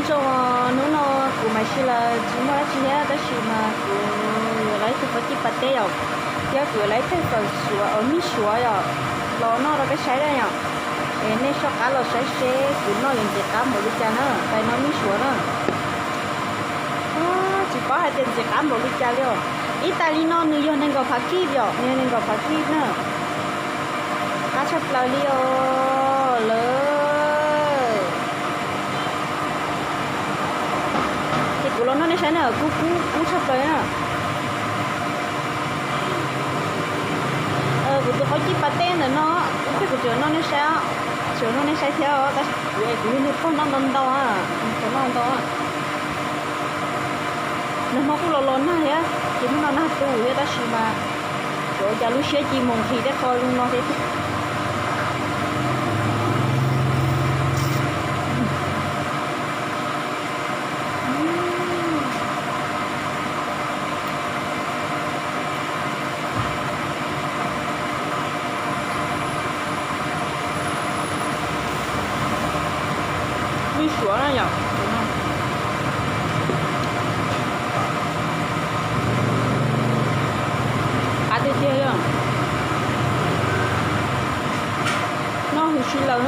Zoo, hnub no kuv mas tsis, lawv tsis muaj dab tsi thiab, tab sis mas kuv yuav los ib tug qhov cib pas teb yom, thiab kuv yuav los ib teg fawm suav, me suav yom, los noj rau peb saib da yom. Es nej soj qab los saib seb kuv noj yuav ntxim qab npaum li cas na, tais no me suav na. Tsis paub hais tias ntxim qab npaum li cas li os. Ib tais li no nws yog nees nkaum phav kib yom, nws yog nees nkaum phav kib na. Qab tshaj plaws li os lawm. Ces kuv los noj nej saib na, kub kub kub tshaj plaws na. Kuv tus qhov cib pas teb ntawm no, ib pliag kuv tseem noj nej saib, tseem noj nej saib thiab, tab sis kuv es kuv yog neeg pog noj ntau ntau, pog noj ntau. Nag hmo kuj los los nag thiab, ces hnub no nag tu thiab, tab sis mas tsuas ua cas lub siab ci mus nqhis tej qho zoo no thiab. Me suav na yom. Qab tiag tiag li. Noj huv si lawm.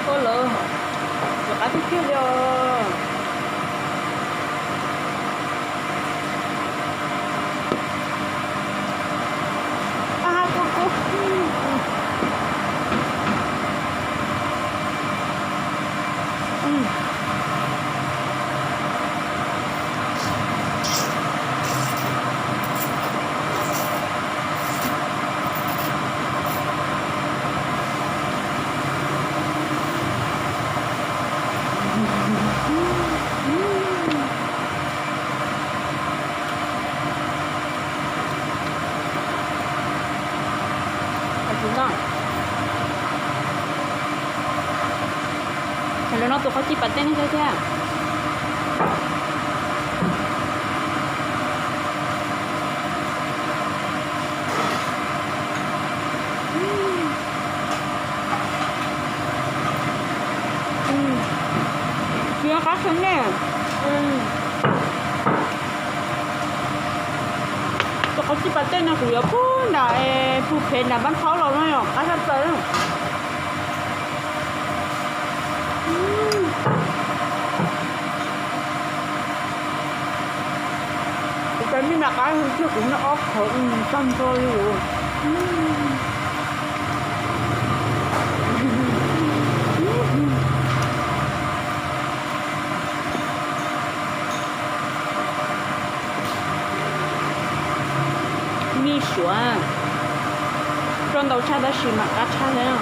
Ua lawm, rov qab tiag tiag li os. Los noj tus qhov cib pas teb nej saib thiab. Tsis nyob qab xwb ne. Tus qhov cib pas teb no kuv yuav pub nram, pug phev nram Npab Thaub los no yom, qab tshaj plaws. Kuv tais me nram qab tiag, kuv noj ob qhov tag nrho li. Me suav, roj ntau tshaj tab sis mas qab tshaj thiab.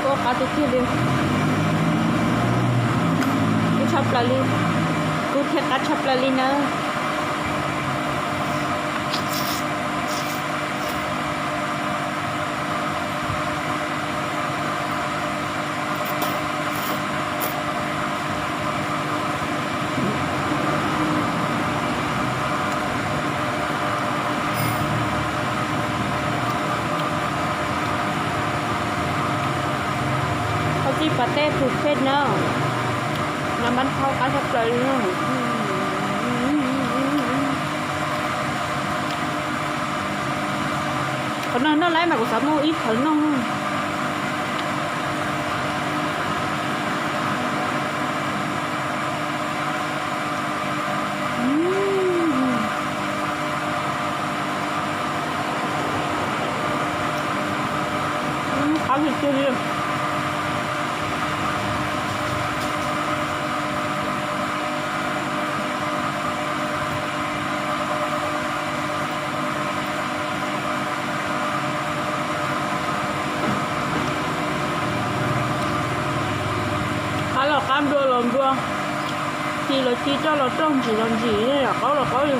Kub qab tiag tiag li. Kub tshaj plaws li. Kub thiab qab tshaj plaws li nawb. Qhov cib pas teb pug phej na, nram Npab Thaub qab tshaj plaws li. Qhov no noj laib mas kuv xav muaj ib qhov noj. Qab tiag tiag li. Qab los qab, nplua los nplua, ci los ci, roj los roj, ntsim los ntsim, qaub los qaub li.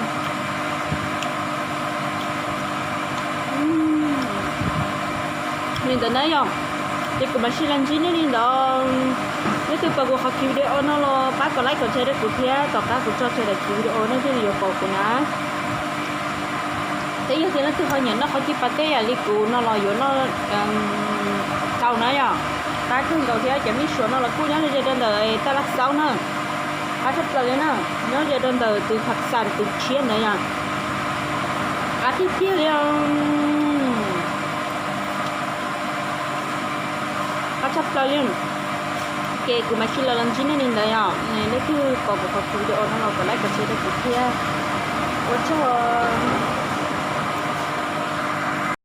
Li ntawd na yom, ces kuv mam sib los ntsib nej li ntawd. Leej twg pom kuv qhov video no los pab kom like kom share rau kuv thiab, tom qab kuv tso tseg daim video nej thiaj li yuav pom kuv na. Thiab yog tias leej twg ho nyiam noj qhov cub pas tej yam li kuv no los yuav noj tau na yom. Qab kawg nkaus thiab, cov me suav no los kuj nyob ze rau ntawm Taj Laj Xaub na. Qab tshaj plaws li na, nyob ze rau ntawm tus Thaj Xam tus tshiab ntawd yom. Qab tiag tiag li. Qab tshaj plaws li. Ces kuv mam sib los los ntsib nej li ntawd yom. Leej twg pom kuv qhov video no los kom like kom share rau kuv thiab. Ua tsaug.